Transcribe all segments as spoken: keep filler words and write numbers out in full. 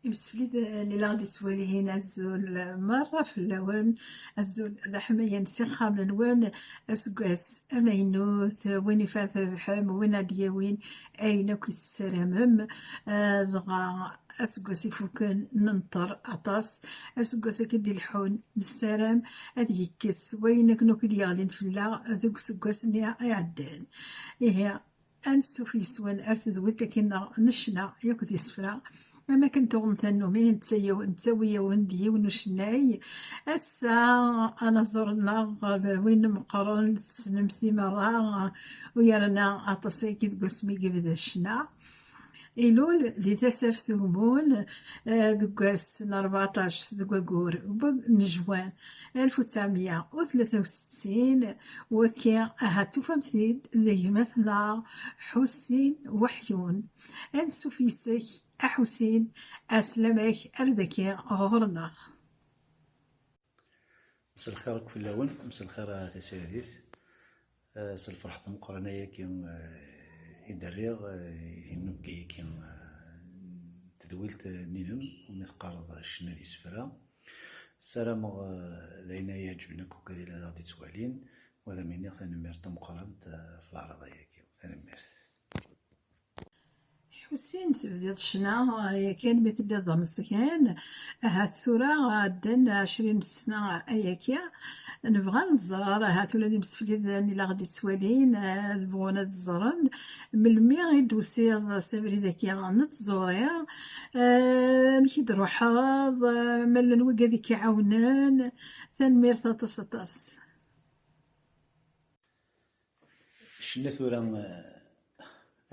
Imsefliden i la ɣ-d-ittwalihin, azul merra fell-awen, azul d aḥmayan s ixxamen-nwen, aseggas amaynut, win ifat rebḥem, win ad d-yawin ayen akk i tessaramem, eh, dɣa aseggas ifuken nenṭer aṭas, aseggas akk i d-ileḥḥun nessaram ad yekkes wayen akken akk i d-yeɣlin fell-aɣ deg useggas-nni iɛeddan. Ihi, ansuf yes-wen ar tedwilt-agi-nneɣ n ccna yakk d isefra. Am akken tuɣem tannumi, nettawi-yawen-d yiwen n ucennay. Ass-a, anaẓur-nneɣ d win meqqren, tessnem-t i merra, u yerna aṭas ayagi deg wasmi i yebda ccna. Ilul di Tasaft Umun, eh, deg wass n rbeɛṭac deg waggur n Jwan alef u tesɛemya u tlata u settin, wagi ahat tufam-t-id d gma-tneɣ Ḥusin Weḥyun. Ansuf yes-k a Ḥusin, ɛeslama-k ar daki ɣur-neɣ. Mselxir akk fell-awen, mselxir a Tasaɛdit. Eh, s lferḥ tameqqrant ayagi, eh, i d-rriɣ, eh, i tinnubga-agi, eh, n tedwilt-nnem, umi teqqareḍ ccna d isefra. Ssarameɣ, eh, d ayen ay iɛeǧben akk ugad i la d-ittwalin, u ad am-iniɣ tanemmirt tameqqrant, eh, ɣef leɛraḍ-ayagi. Tanemmirt. Ḥusin, tebdiḍ ccna, eh, yakan mi telliḍ d ameẓyan, ahat tura ɛeddan ɛecrin sna ayagi. Nebɣa ad nẓer, ahat ula d imsefliden i la ɣ-d-ittwalin, eh, ad bɣun ad ẓren melmi i d-tusiḍ s abrid-agi n tẓuri, eh, amek i d-ruḥeḍ, eh, ma llan wigad i k-iɛawnen. Tanemmirt aṭas, aṭas. Ccna tura, eh,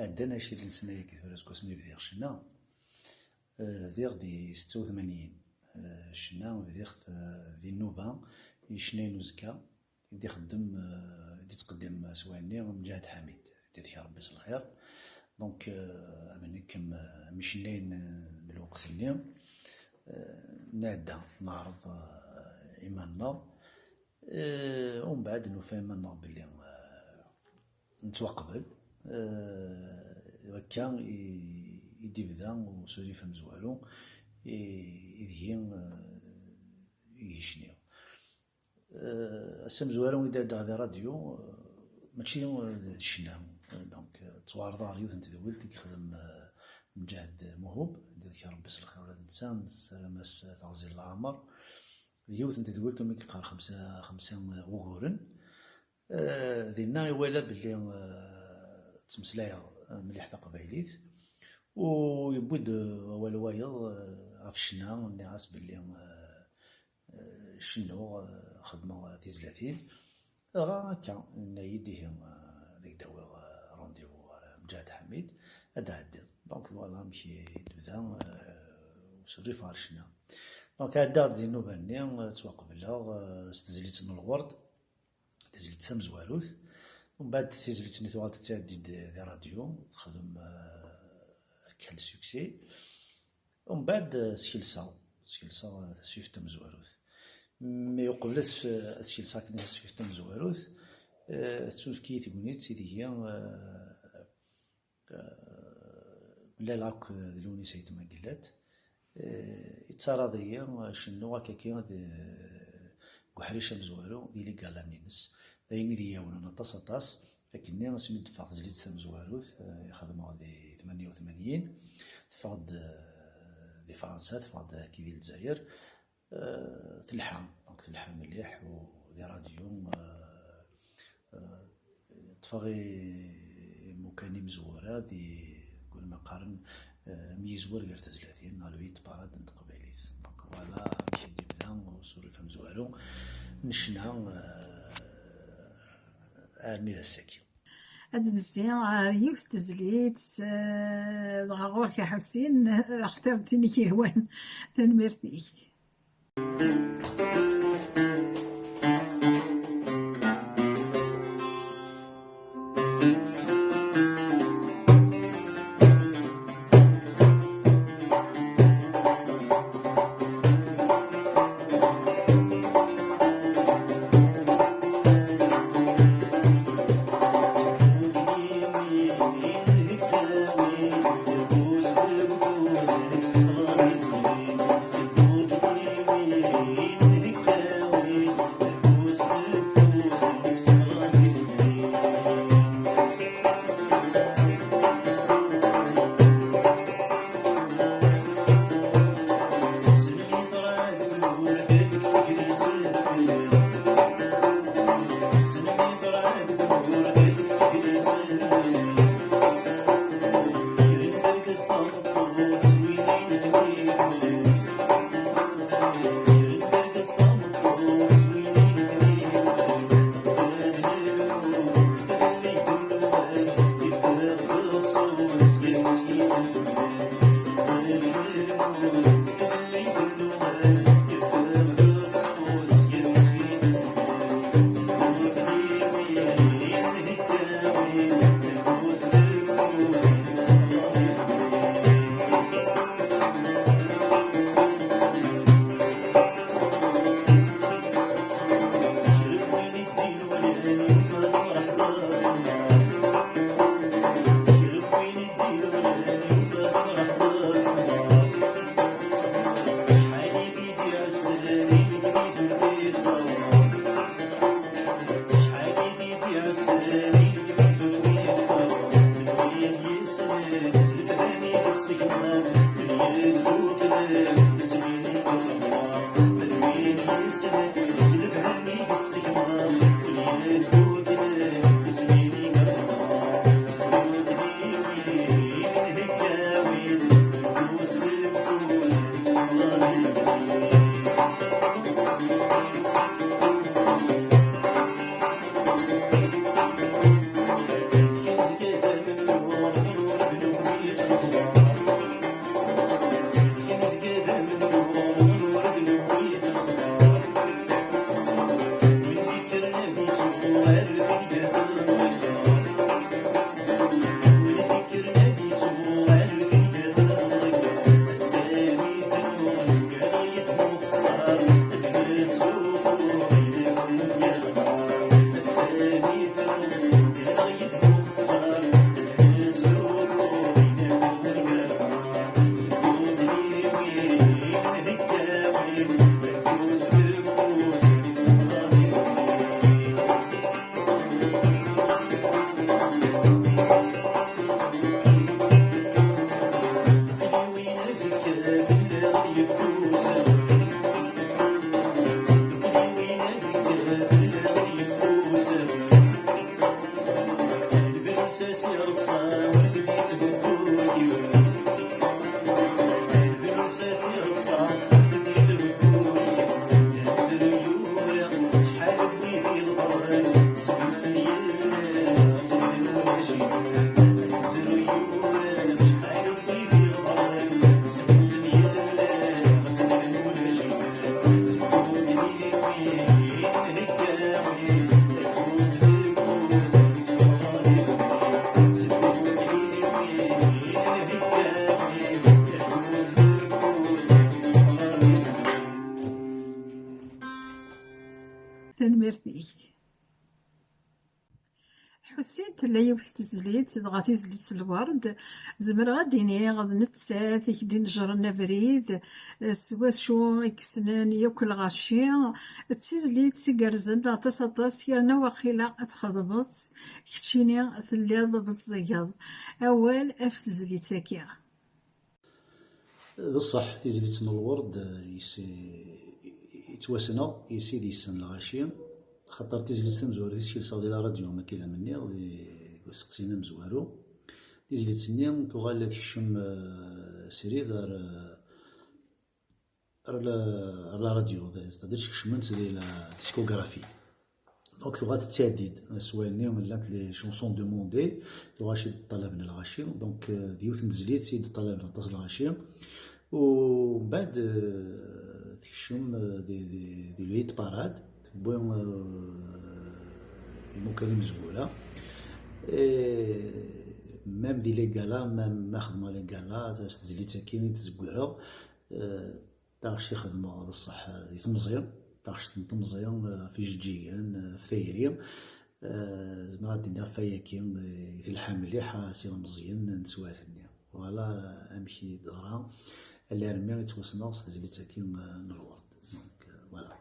ɛeddan ɛecrin sna yagi tura seg wasmi bdiɣ ccna. Eh, bdiɣ di setta u tmanyin. Eh, ccna bdiɣ-t, eh, di nnuba, i ccna n uzekka, i d-ixeddem, eh, i d-ittqeddim s wayenni Mǧahed Ḥamid, i d-idek Rebbi s lxir. Donc, eh, am nekk, am, am icennayen n lweqt-nni, eh, nɛedda, neɛreḍ, eh, iman-nneɣ. Eh, umbeɛd nufa iman-nneɣ belli, eh, nettwaqbel. Eh, akka i, i d-ibda usurif amezwaru i, ideg i, eh, i yecniɣ. Eh, ass amezwaru i d-ɛeddaɣ di rradyu, eh, mačči, eh, d ccna. Eh, donc, eh, ttwaɛerḍeɣ ɣer yiwet n tedwilt i yexdem, eh, Mǧahed Muhub, ad d-idek Rebbi s lxir ula d netta, nessaram-as teɣzi n leɛmer. D yiwet n tedwilt umi yeqqar xemsa, xemsa wuguren. Eh, dinna iwala belli, eh, ttmeslayeɣ, eh, mliḥ taqbaylit. U yewwi-d, eh, awal wayeḍ, eh, ɣef ccna, nniɣ-as belli, eh, eh, cennuɣ, eh, xedmeɣ tizlatin. Dɣa akka, yenna-yi-d ihi, eh, ad ak-d-awiɣ, eh, rendez-vous ɣer Mǧahed Ḥamid, ad d-ɛeddiḍ. Donc voilà amek i d-tebda, eh, usurif ɣer ccna. Donc ɛeddaɣ-d di nnuba-nni, eh, ttwaqebleɣ, eh, s tezlit n lɣerḍ, tizlit tamezwarut. Umbeɛd tizlit-nni tuɣal tettɛeddi-d di rradyu, texdem, eh, akka le succès. Umbeɛd, eh, skelseɣ, skelseɣ, eh, tasfift tamezwarut. Mi uqbel ad s-, ad skelseɣ akken tasfift tamezwarut, eh, tettunefk-iyi tegnit ideg-i, eh, eh, mlaleɣ akk d Lewnis Ayt Mengellat. Eh, yettaraḍ-iyi, eh, cennuɣ akkaki d, deg uḥric amezwaru, di ligalan-ines. D ayen i d-iyi-iɛawnen aṭas, aṭas. Akkenni, asmi d-teffeɣ tezlit tamezwarut, eh, i xedmeɣ di tmanya u tmanyin, teffeɣ-d, eh, di Fransa, teffeɣ-d akki di Lezzayer. Eh, telḥa, donc telḥa mliḥ, u di rradyu, eh, eh, ṭṭfeɣ i, imukan imezwura di, deg wudem qqaren, eh, am yizwer gar tezlatin, neɣ le hit parade n teqbaylit. Donc voilà amek i d-yebda usurif amezwaru n ccna, eh, armi d ass-agi. Ad d-nezzi ɣer yiwet n tezlit, eh, dɣa ɣur-k a Ḥusin, eh, xtir tin i k-yehwan. Tanemmirt-ik. Sin, tella yiwet n tezlit, dɣa tizlit n Lwerd, zemreɣ ad d-iniɣ d nettat i k-d-inejren abrid, eh, s wacu i yessnen yakk lɣaci. D tizlit igerrzen aṭas, aṭas, yerna waqila ad txedmeḍ-tt, keččini telliḍ meẓẓiyeḍ. Awal ɣef tezlit-agi. D ṣṣeḥ, tizlit n Lwerd, eh, yes-, yettwassneɣ, yes-, i d-yessen lɣaci, xaṭer tizlit tamezwarut i skelseɣ di la radio, ma akka d am-nniɣ, di, deg usteqsi-nni amezwaru. Tizlit-nni tuɣal tekcem, eh, srid ar, eh, ar la, ar la radio, c'est-à-dire kecmen-tt di la discographie. Donc, tuɣal tettadid s wayen-nni llant les chansons demandées, tuɣal i d-ṭṭalaben lɣaci. Donc, euh, d yiwet n tezlit i d-ṭṭalaben aṭas lɣaci. U mbeɛd, euh, tekcem, euh, di, di, di le hit parade, tewwi, euh, imukan imezwura. Et même di les galas, même ma xedmeɣ les galas, s tezlit-agi i d-zeggareɣ, euh, Taɣect i xedmeɣ d ṣṣeḥ di temẓi, taɣect n temẓi, eh, ɣef ijeǧǧigen, eh, ɣef tayri. Eh, zemreɣ ad d-iniɣ ɣef wayagi, eh, i telḥa mliḥ, eh, s ilemẓiyen n teswiɛt-nni. Voilà amek i d-teḍra, alarmi i ttwassneɣ s tezlit-agi, eh, n Lwerd. Donc, eh, voilà.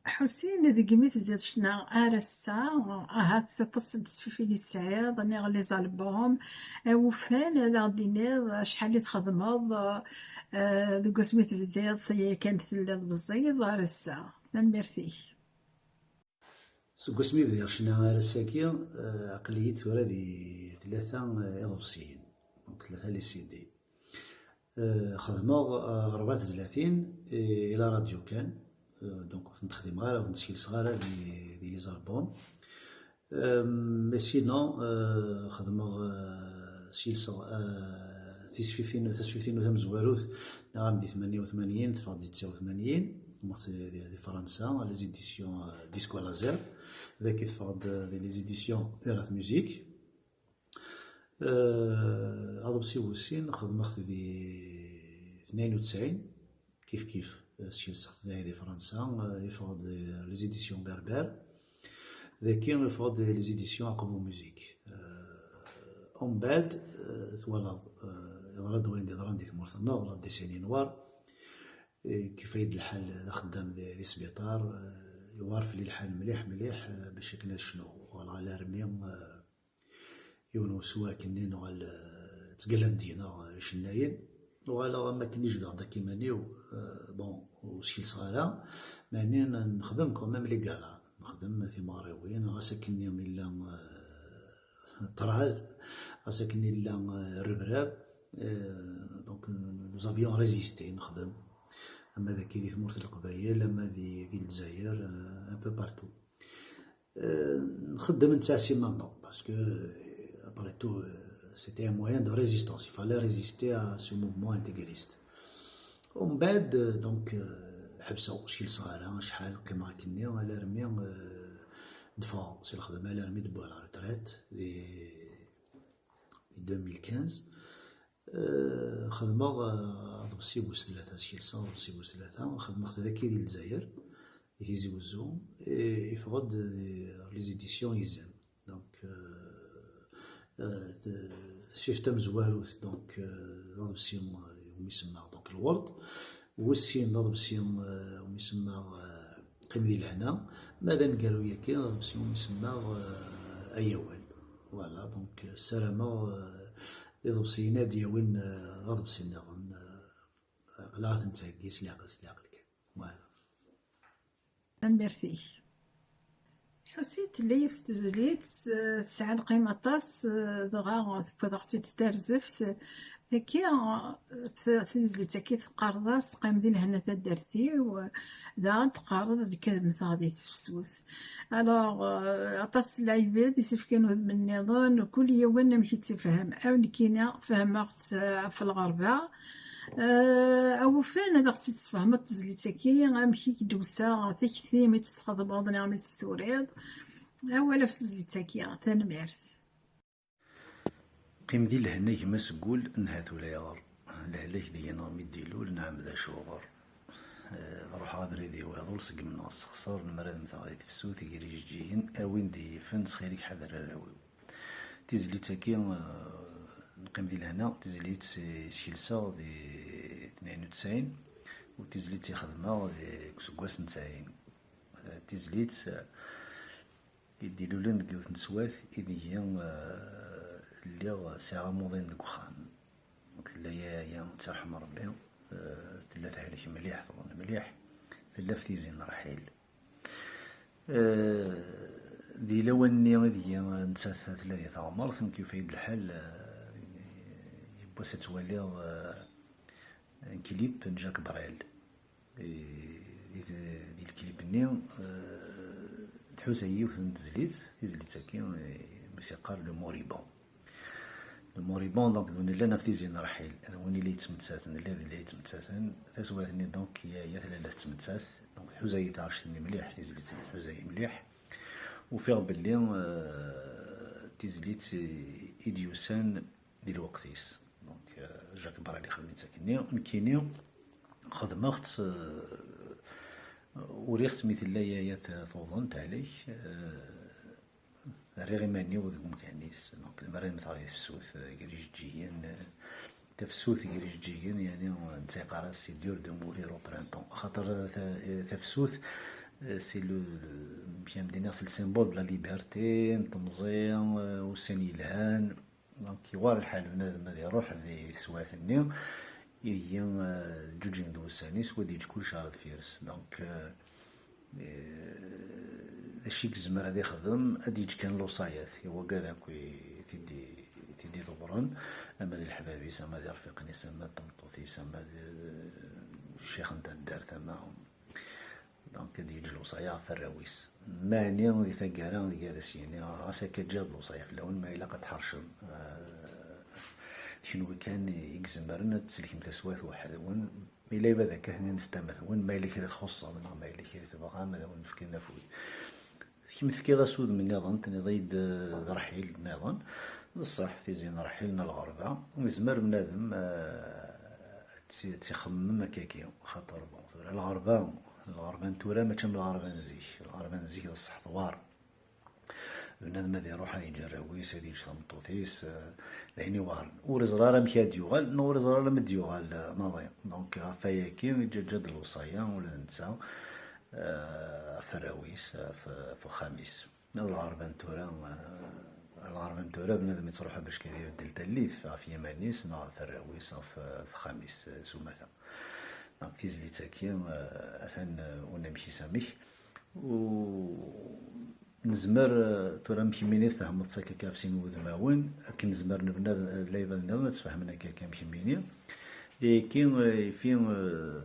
Ḥusin, deg mi tebdiḍ ccna ar ass-a, ahat aṭas n tesfifin i tesɛiḍ, niɣ les albums, awufan, ad aɣ-d-tiniḍ acḥal i txedmeḍ, eh, deg wasmi tebdiḍ yakan telliḍ meẓẓiyeḍ ar ass-a. Tanemmirt-ik. Seg wasmi bdiɣ ccna ar ass-agi, eh, aql-iyi tura di tlata, eh, iḍebsiyen, donc tlata les C D. Eh, xedmeɣ, eh, rebɛa tezlatin, eh, i la radio kan. Eh, donc ur tent-xdimeɣ ara, ur tent-skelseɣ ara di, di les albums. Eh, mais sinon, eh, xedmeɣ, eh, skelseɣ, eh, tisfifin, tasfift-inu tamezwarut, neɣ am di tmanya u tmanyin, teffeɣ-d di tesɛa u tmanyin, xedmeɣ-tt di, di, di Fransa, les éditions, eh, Disco Laser, dagi teffeɣ-d, eh, di les éditions Erat Music. Eh, aḍebsi wis sin xedmeɣ-t di tnayen u tesɛin, kif kif, eh, skelseɣ-t dahi di Fransa, eh, yeffeɣ-d, eh, les éditions Berbères. Dagi yeffeɣ-d les éditions Aqbu Musique. Eh, umbeɛd, eh, twalaḍ, eh, yeḍra-d wayen d-yeḍran di tmurt-nneɣ, la décennie noire. Eh, kif ay-d lḥal d axeddam di, di sbiṭar, eh, yewɛer fell-i lḥal mliḥ, mliḥ, eh, bac akken ad cnuɣ. Walaɣ alarmi, eh, yiwen weswa akkenni nuɣal, eh, ttgallan deg-neɣ, eh, icennayen. Uɣaleɣ am akken i jebdeɣ-d akk iman-iw, eh, bon, ur skelseɣ ara, meɛni n-, nexdem quand même les galas, nexdem timeɣriwin, ɣas akkenni illa, eh, ṭṭrad, ɣas akken illa, eh, rrebrab, eh, donc nous avions résisté, nexdem, ama dagi di tmurt n Leqbayel, ama di, di Lezzayer, eh, un peu partout. Euh, nxeddem nettɛassi iman-nneɣ, parce que, euh, après tout, euh, c'était un moyen de résistance. Il fallait résister à ce mouvement intégriste. Umbeɛd, euh, donc, euh, ḥebseɣ, ur skelseɣ ara acḥal, qqimeɣ akkenni alarmi, euh, d-ffɣeɣ si lxedma, alarmi d-wwiɣ la retraite di, di deux mille quinze. Euh, xedmeɣ, euh, aḍebsi wis tlata, skelseɣ aḍebsi wis tlata, xedmeɣ-t dagi di Lezzayer, di Tizi Wezzu, et yeffeɣ-d di les éditions Izem. Donc, euh, euh, t-, tasfift tamezwarut, donc, euh, d aḍebsi, euh, umi semmaɣ, donc, Lwerd. Wis sin d aḍebsi, euh, umi semmaɣ, euh, Qqim di lehna. Ma d aneggaru-yagi, d aḍebsi umi semmaɣ, euh, Ay awal. Voilà, donc, euh, ssarameɣ, euh, iḍebsiyen ad d-yawin, euh, aḍebsi nniḍen, euh, aql-aɣ ad ten-ttheggi s leɛqel, s leɛqel kan. Voilà. Tanemmirt-ik. Ḥusin, tella yiwet n tezlit, eh, tesɛa lqima aṭas, eh, dɣa tewwiḍ-aɣ-tt-id tarzeft. Tagi, eh, t-, tizlit-agi teqqareḍ-as: "Qqim di lehna taddart-iw", eh, daɣen teqqareḍ: "Nekk ad mmteɣ di tefsut." Alors, eh, aṭas n lɛibad i s-ifkan udem nniḍen, kul yiwen amek i tt-ifhem. Aw nekkini fehmeɣ-tt, eh, ɣef lɣerba. Eh, awufan ad aɣ-tt-id-tesfehmeḍ tezlit-agi, amek i k-d-tusa takti mi tt-txedmeḍ neɣ mi tt-turiḍ? Awal ɣef tezlit-agi, tanemmirt. Qqim di lehna gma seg wul, nhatu layɣer. Lehlak deg-neɣ mi d-ilul, nɛem d acuɣer. Eh, ruḥeɣ abrid-iw iḍul, segmen-neɣ ssexṣer, lemmer ad mmteɣ di tefsut, gar ijeǧǧigen, a win d-iyi-yifen, ttxil-k ḥader arraw-iw. Tizlit-agi, eh, Neqqim di lehna, tizlit i skelseɣ di tnayen u tesɛin, u tizlit i xedmeɣ di, deg useggas n tesɛin. Eh, tizlit, eh, i d-ilulen deg yiwet n teswat ideg, eh, lliɣ sɛiɣ amuḍin deg uxxam. Donc, tella yaya, tettarḥem Rebbi, eh, tella tehlek mliḥ, tuḍen mliḥ, tella f tizi n ṛṛḥil. Eh, di lawan-nni ideg nettat tella di teɣmert, nekk yufa-yi-d lḥal, eh, yiwwas ad twaliɣ, eh, un clip n Jacques Brel. Eh, di, di lklip-nni, eh, tḥuza yiwet n tezlit, tizlit-agi, eh, mi s-yeqqar Le Moribond. Le Moribond, donc, d win llan ɣef tizi n ṛṛḥil, d win i la yettmettaten, llan la yettmettaten. Taswiɛt-nni, donc, yaya tella la tettmettat. Donc, tḥuza-yi taɣect-nni mliḥ, tizlit-nni tḥuza-yi mliḥ. Ufiɣ belli, eh, d tizlit i, i d-yusan di lweqt-is. Donc, eh, Jacques Brel ixdem-itt akkenni. Nekkini xedmeɣ-tt, eh, uriɣ-tt mi tella yaya t-, tuḍen, tehlek, eh, rriɣ iman-iw deg umkan-is. Donc, lemmer ad mmteɣ di tefsut, eh, gar ijeǧǧigen, eh, tafsut gar ijeǧǧigen, yani, netta yeqqar-as c'est dur de mourir au printemps. Axaṭer, eh, ta-, eh, tafsut, C'est le, bien d-iniɣ, c'est le symbole de la liberté, n temẓi, euh, ussan yelhan. Donc, yuɣal lḥal bnadem ad iruḥ di teswiɛt-nni, ihi, euh, ǧǧuǧgen d wussan-is, wa ad yeǧǧ kullec ɣer deffir-s. Donc, euh, euh, d acu i yezmer ad ixdem? Ad yeǧǧ kan lewṣayat i wagad akk i t-id-, i t-id-iḍewwren, ama d leḥbab-is, ama d irfiqen-is, ama d tmeṭṭut-is, ama d, euh, ccix n taddart, ama Donc, ad yeǧǧ lewṣaya ɣef warraw-is. Meɛni di taggara, deg ara s-yini, ɣas akka ǧǧiɣ-d lewṣaya fell-awen, ma ilaq ad tḥercem. Ah, d kenwi kan i izemren ad tselkem taswiɛt weḥd-wen. Ma yella yebɛed akka, ad ten-nestamet-wen, ma yella kra txuṣṣem, neɣ ma yella kra tebɣam, ad awen-fken afud. Kemm tefkiḍ-as udem nniḍen, tenniḍ-iyi-d, eh, d ṛṛḥil nniḍen. D ṣṣeḥ, tizi n ṛṛḥil n lɣerba, yezmer bnadem, eh, ad tt-, ad tt-ixemmem akkagi, xaṭer, bon, tura lɣerba, lɣerba n tura mačči am lɣerba n zik. Lɣerba n zik d ṣṣeḥ tewɛer. Bnadem ad iruḥ ad yeǧǧ arraw-is, ad yeǧǧ tameṭṭut-is, eh, d ayen iweɛren. Ur iẓri ara amek ad d-yuɣal, neɣ ur iẓri ara ma d-yuɣal, eh, maḍi. Donc, ɣef wayagi, yeǧǧa-d lewṣaya, ula d netta, eh, ɣef warraw-is, ɣef, ɣef uxxam-is. Lɣerba n tura, eh, lɣerba n tura, bnadem yettruḥu bac kan ibeddel tallit ɣef yiman-is, neɣ ɣef warraw-is, ɣef, ɣef uxxam-is, eh, s umata. Donc, tizlit-agi, eh, atan, eh, unamek-is amek. U nezmer, eh, tura am kemmini tfehmeḍ-tt akka ɣef sin wudmawen, akken nezmer nebna, eh, lɛibad nniḍen ad tt-fehmen akka am kemmini. Ayagi, eh, ifi, eh,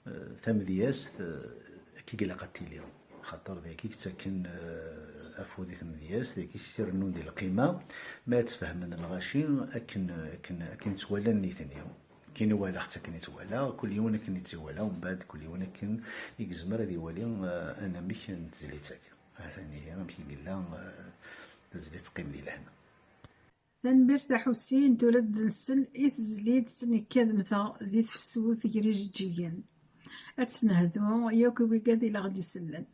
eh, tamedyazt, eh, akka i ilaq ad tili. Xaṭer d ayagi i yettaken, eh, afud i tmedyazt, d ayagi i s-irennun di lqima, ma ad tt-fehmen lɣaci akken, akken, akken ttwalan nitni. Akken i walaɣ-tt akken i tt-walaɣ, kul yiwen akken i tt-iwala, umbeɛd kul yiwen akken i yezmer ad iwali, eh, anamek n tezlit-agi. Atan ihi amek i yella, eh, tezlit teqqim di lehna. Tanemmirt a Ḥusin, tura ad d-nsel i tezlit n Kadmta di tefsut gar ijeǧǧigen. Ad tt-nehdu yakk i wigad i la ɣ-d-isellen.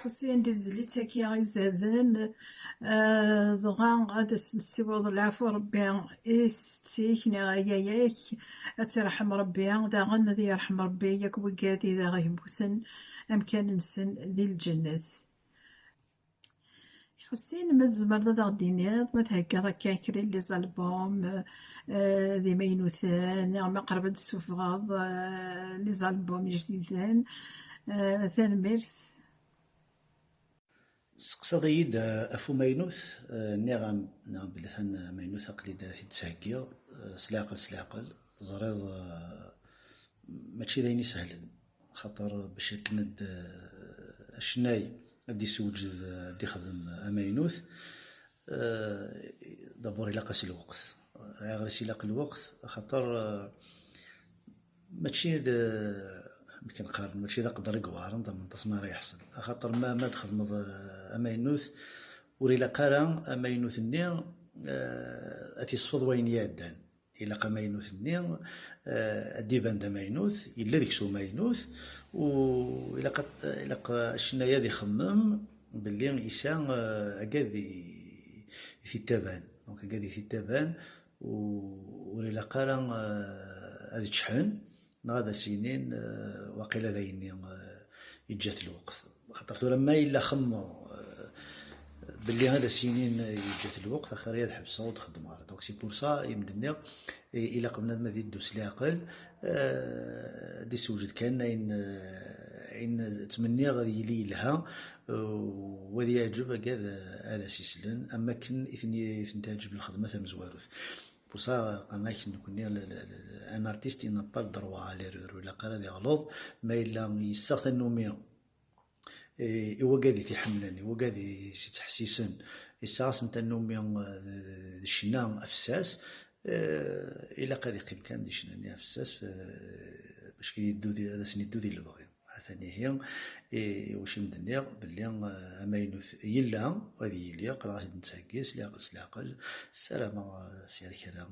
Sin d tezlit-agi izaden, eh, dɣa ad as-nessiweḍ lɛafu Rebbi i setti-k neɣ i yaya-k, ad tt-irḥem Rebbi, daɣen ad yerḥem Rebbi yakk wigad i daɣ yemmuten, amkan-nsen di lǧennet. Ḥusin, ma tzemreḍ ad aɣ-d-tiniḍ, ma theggaḍ akka kra n les albums, eh, d imaynuten, neɣ ma qrib ad d-tessufɣeḍ, eh, les albums ijdiden, eh, tanemmirt. Testeqsaḍ-iyi-d, eh, ɣef umaynut, eh, nniɣ-am, nniɣ belli atan amaynut aql-i d-, ad t-id-ttheggiɣ, eh, s leɛqel, s leɛqel. Teẓriḍ, eh, mačči d ayen isehlen, xaṭer bac akken ad, eh, acennay ad d-isewǧed, eh, ad d-ixdem amaynut, eh, d'abord ilaq-as lweqt. Ayɣer i s-ilaq lweqt? Axaṭer, eh, mačči d, akken qqaren, mačči d aqedder i iweɛren, d amenṭas mi ara yeḥṣel. Axaṭer ma, ma txedmeḍ, eh, amaynut, ur ilaq ara amaynut-nni, eh, ad t-isfeḍ wayen iɛeddan. Ilaq amaynut-nni, eh, ad d-iban d amaynut, yella deg-s umaynut, u ilaq ad, ilaq acennay ad ixemmem belli yesɛa, eh, agad i, i t-ittaban. Donc, agad i t-ittaban, u ur ilaq ara, eh, ad ččḥen, neɣ ad as-inin, eh, waqila d ayenni, eh, yeǧǧa-t lweqt. Xaṭer tura ma yella xemmeɣ, eh, belli ad as-inin, eh, yeǧǧa-t lweqt, axir ad ḥebseɣ ur d-xeddmeɣ ara. Donc c'est pour ça i m-d-nniɣ, i, ilaq bnadem ad yeddu s leɛqel, eh, ad d-issewjed kan ayen, eh, ayen ttmenniɣ ad yili yelha, eh, u ad yeɛǧeb agad, eh, ad as-islen, am wakken i ten-, i ten-teɛǧeb lxedma tamezwarut. Pour ça, qqaren-ak nekkni, le, le, le, un artiste, il n'a pas le droit à l'erreur. Ur ilaq ara ad iɣleḍ, ma yella yessaɣ tannumi, eh, i wagad i t-iḥemmlen, i wagad i s-ittḥessisen, yessaɣ-asen tannumi, eh, d, d ccna afessas, eh, ilaq ad iqqim kan di ccna-nni afessas, eh, bac ad yeddu di, ad asen-yeddu di lebɣi. Atan ihi, i, i wacu i m-d-nniɣ belli, eh, amaynut yella, ad yili, aql-aɣ ad t-id-nettheggi s leɛqel, s leɛqel. Ssarameɣ, eh, s yal kra, eh,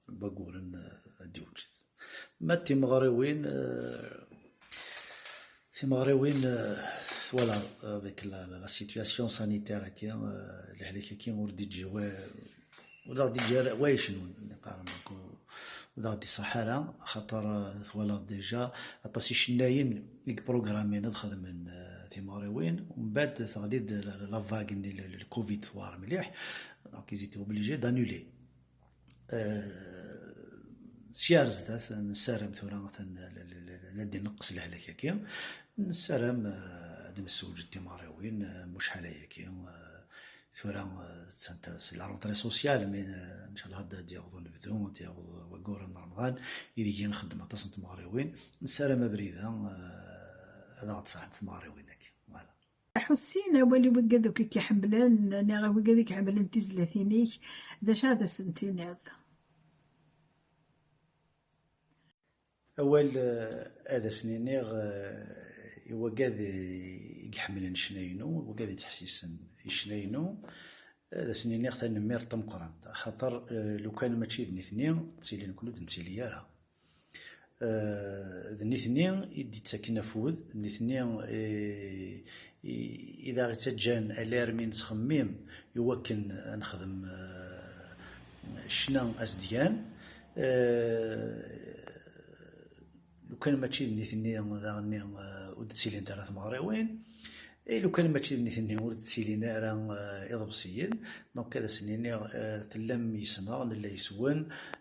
n wagguren, eh, ad d-iwǧed. Ma d timeɣriwin, eh, timeɣriwin, eh, twalaḍ, eh, avec la, la, la situation sanitaire-agi, eh, lehlak-agi ur d-iǧǧi wa-, ur d aɣ-d-iǧǧi ara wa yecnun, qqaren akk, ur d aɣ-d-iṣaḥ ara, axaṭer, eh, twalaḍ déjà aṭas icennayen i iprogrammin ad xedmen, eh, timeɣriwin, umbeɛd teɣli-d la, la, la vague-nni, le, le, le covid twar mliḥ, donc ils étaient obligés d'annuler. Eh, sya ar zdat, nessaram tura atan la, la, la, la, la d-ineqqes lehlak-agi, nessaram, eh, ad nessewǧed timeɣriwin, eh, mucḥal ayagi, eh, tura, eh, c'est la rentrée sociale, mais, eh, ncallah ad d-yaweḍ unebdu, ad d-yaweḍ waggur n Remḍan, ideg i nxeddem aṭas n tmeɣriwin. Nessaram abrid-a, eh, ad aɣ-d-ṣaḥent tmeɣriwin-agi. Voilà. Ḥussin, awal i wigad akk i k-iḥemmlen, neɣ i wigad i iḥemmlen tizlatin-ik, d acu ad asen-tiniḍ? Awal, eh, ad asen-iniɣ, eh, i wagad i iḥemmlen ccna-inu, i wagad i yettḥessisen i ccna-inu, ad asen-iniɣ tanemmirt tameqqrant, axaṭer, eh, lukan mačči d nitni, ttilin nekkni ur d-nettili ara. Eh, d nitni i d-ittaken afud, d nitni i, i, i d aɣ-ittaǧǧan alarmi nettxemmim i wakken ad nexdem, eh, ccna azedgan. Eh, lukan mačči d nitni daɣenni, eh, ur d-ttilint ara tmeɣriwin. I lukan mačči d nitni ur d-ttilin ara, eh, iḍebsiyen, donc ad asen-iniɣ, eh, tellam yis-neɣ, nella yis-wen,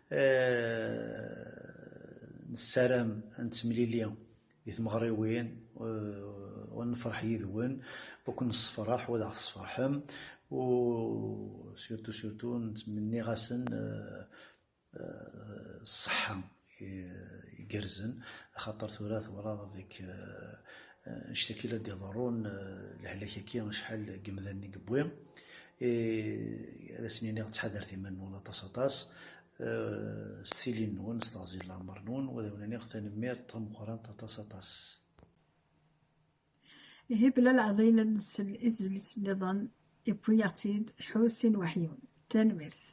eh, nessaram ad nettemlili di tmeɣriwin, eh, u ad nefreḥ yid-wen, u ad ken-nessefreḥ, u ad aɣ-tessefreḥem, u surtout, surtout, ttmenniɣ-asen, eh, eh, ṣṣeḥḥa i-, igerrzen, axaṭer tura twalaḍ avec, eh, eh, annect-agi la d-iḍerrun, eh, lehlak-agi, acḥal n yimdanen i yewwi. Eh, ad asen-iniɣ ttḥadaret iman-nwen aṭas, aṭas, eh, s tili-nwen, s teɣzi n leɛmer-nwen, u ad awen-iniɣ tanemmirt tameqqrant aṭas, aṭas. Ihi bla leɛḍil ad nsel i tezlit nniḍen, yewwi-yaɣ-tt-id Ḥusin Waḥyun. Tanemmirt.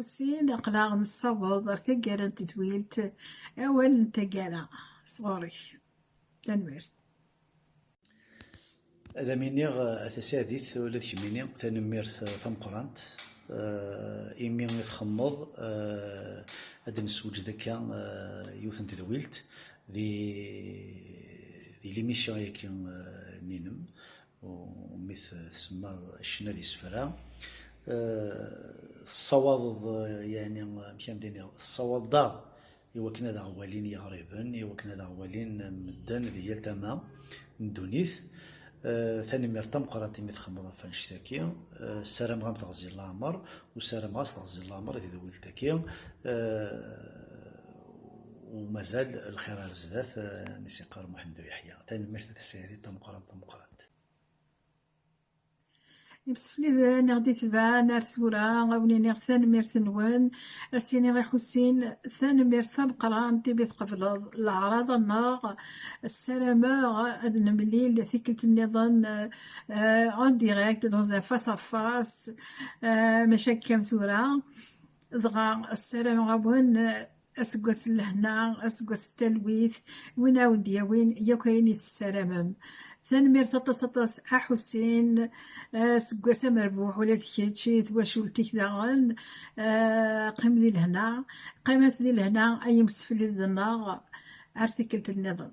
Sin, aql-aɣ nessaweḍ ar taggara n tedwilt, awal n taggara sɣur-k. Tanemmirt. Ad am-iniɣ, eh, a Tasaɛdit, ula d kemmini, tanemmirt, eh, tameqqrant, eh, imi i txemmeḍ, eh, ad d-nesweǧed akka, eh, yiwet n tedwilt di, di l'émission-agi, eh, n-inem, u-, umi t-, tsemmaḍ Ccna d isefra. Eh, tessawaḍeḍ, eh, yeɛni, amek ara m-d-iniɣ, tessawaḍeḍ-aɣ i wakken ad aɣ-walin yiɣriben, i wakken ad aɣ-walin medden di yal tama n ddunit. Eh, tanemmirt tameqqrant imi txemmeḍ ɣef annect-agi. Eh, ssarameɣ-am teɣzi n leɛmer, u ssarameɣ-as teɣzi n leɛmer i tedwilt-agi. Eh, u mazal lxir ar zdat, eh, mi s-yeqqar Muḥend U Yeḥya. Tanemmirt a Tasaɛdit tameqqrant, tameqqrant. Imsefliden i ɣ-d-itebɛen ar tura, a wen-iniɣ tanemmirt-nwen. A s-iniɣ i Ḥusin, tanemmirt tameqqrant imi tqebleḍ leɛraḍ-nneɣ. Ssarameɣ ad nemlil tikkelt nniḍen, eh, en direct, dans un face à face, eh, maca akka am tura. Dɣa ssarameɣ-awen, eh, aseggas n lehna, aseggas n talwit, win a wen-d-yawin yakk ayen i tessaramem. Tanemmirt aṭas, aṭas a Ḥusin, eh, aseggas amerbuḥ ula d kečč, i twacult-ik daɣen. Eh, qqim di lehna, qqimet di lehna ay imsefliden-nneɣ, ar tikkelt nniḍen.